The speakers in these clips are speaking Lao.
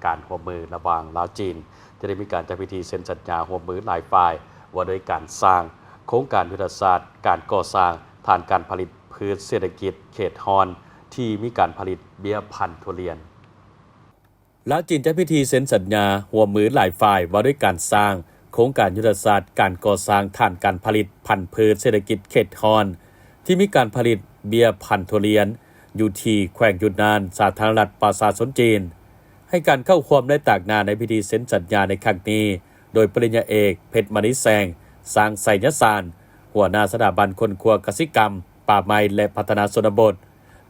ການຮ່ວມມືລະຫວ່າງລາວ-ຈີນ ທີ່ໄດ້ມີການຈັດພິທີເຊັນສັນຍາຮ່ວມມືຫຼາຍຝ່າຍ ວ່າດ້ວຍການສ້າງໂຄງການຍຸດທະສາດການກໍ່ສ້າງຖານການຜະລິດພືດເສດຖະກິດເຂດຮ້ອນ ທີ່ມີການຜະລິດເບ້ຍພັນຖົ່ວລຽນ. ລາວ-ຈີນ ຈັດພິທີເຊັນສັນຍາຮ່ວມມືຫຼາຍຝ່າຍ ວ່າດ້ວຍການສ້າງໂຄງການຍຸດທະສາດການກໍ່ສ້າງຖານການຜະລິດພັນພືດເສດຖະກິດເຂດຮ້ອນ ທີ່ມີການຜະລິດເບ້ຍພັນຖົ່ວລຽນ ຢູ່ທີ່ແຂວງຢຸນນານ ສາທາລະນະລັດປະຊາຊົນຈີນ. ໃຫ້ການເຂົ້າຮ່ວມ ແລະ ຕາກໜ້າໃນພິທີເຊັນສັນຍາໃນຄັ້ງນີ້ ໂດຍປະລິນຍາເອກ ເພັດມະນີແສງ ຊ້າງໄຊຍະສານ ຫົວໜ້າສະຖາບັນຄົ້ນຄວ້າກະສິກຳ, ປ່າໄມ້ ແລະ ພັດທະນາຊົນນະບົດ,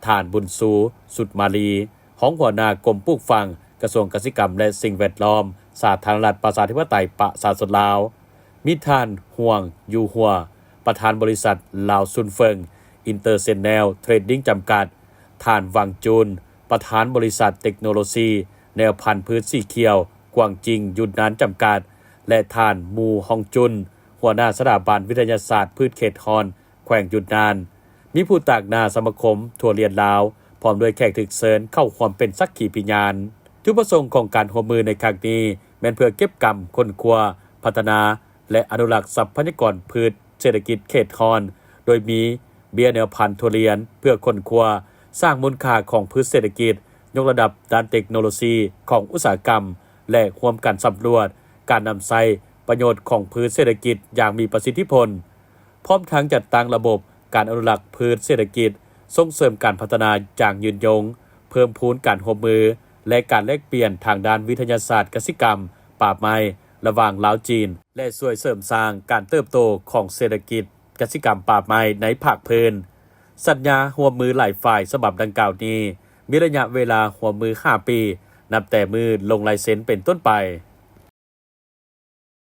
ທ່ານ ບຸນຊູ ສຸດມາລີ ຮອງຫົວໜ້າກົມປູກຝັງ ກະຊວງກະສິກຳ ແລະ ສິ່ງແວດລ້ອມ ສາທາລະນະລັດປະຊາທິປະໄຕປະຊາຊົນລາວ, ມີທ່ານ ຮ່ວງ ຢູ່ຫົວ ປະທານບໍລິສັດ ລາວຊຸນເຟິງ ອິນເຕີເນຊັນແນວ ເທຣດດິ້ງ ຈຳກັດ, ທ່ານ ວັງ ຈູນ ປະທານບໍລິສັດເຕັກໂນໂລຊີແນວພັນພືດສີຂຽວ ກວາງຈິງ ຢຸນນານ ຈຳກັດ ແລະ ທ່ານ ມູ ຮອງຈຸນ ຫົວໜ້າສະຖາບັນວິທະຍາສາດພືດເຂດຮ້ອນ ແຂວງຢຸນນານ, ມີຜູ້ຕາກໜ້າສະມາຄົມຖົ່ວລຽນລາວ ພ້ອມດ້ວຍແຂກຖືກເຊີນເຂົ້າຮ່ວມເປັນສັກຂີພິຍານ. ຈຸດປະສົງຂອງການຮ່ວມມືໃນຄັ້ງນີ້ ແມ່ນເພື່ອເກັບກຳ, ຄົ້ນຄວ້າ, ພັດທະນາ ແລະ ອະນຸລັກຊັບພະຍາກອນພືດເສດຖະກິດເຂດຮ້ອນ ໂດຍມີເບ້ຍແນວພັນຖົ່ວລຽນ ເພື່ອຄົ້ນຄວ້າ, ສ້າງມູນຄ່າຂອງພືດເສດຖະກິດ, ຍົກລະດັບດ້ານເຕັກໂນໂລຊີຂອງອຸດສາຫະກຳ ແລະ ຮ່ວມກັນສຳຫຼວດການນຳໃຊ້ປະໂຫຍດຂອງພືດເສດຖະກິດຢ່າງມີປະສິດທິຜົນ. ພ້ອມທັງຈັດຕັ້ງລະບົບການອະນຸລັກພືດເສດຖະກິດ, ສົ່ງເສີມການພັດທະນາຢ່າງຍືນຍົງ, ເພີ່ມພູນການຮ່ວມມື ແລະ ການແລກປ່ຽນທາງດ້ານວິທະຍາສາດກະສິກຳ, ປ່າໄມ້ ລະຫວ່າງລາວ-ຈີນ ແລະ ຊ່ວຍເສີມສ້າງການເຕີບໂຕຂອງເສດຖະກິດກະສິກຳ, ປ່າໄມ້ໃນພາກພື້ນ. ສັນຍາຮ່ວມມືຫຼາຍຝ່າຍສະບັບດັ່ງກ່າວນີ້ ມີໄລຍະເວລາຮ່ວມມືຫ້າປີ ນັບແຕ່ມື້ລົງລາຍເຊັນເປັນຕົ້ນໄປ.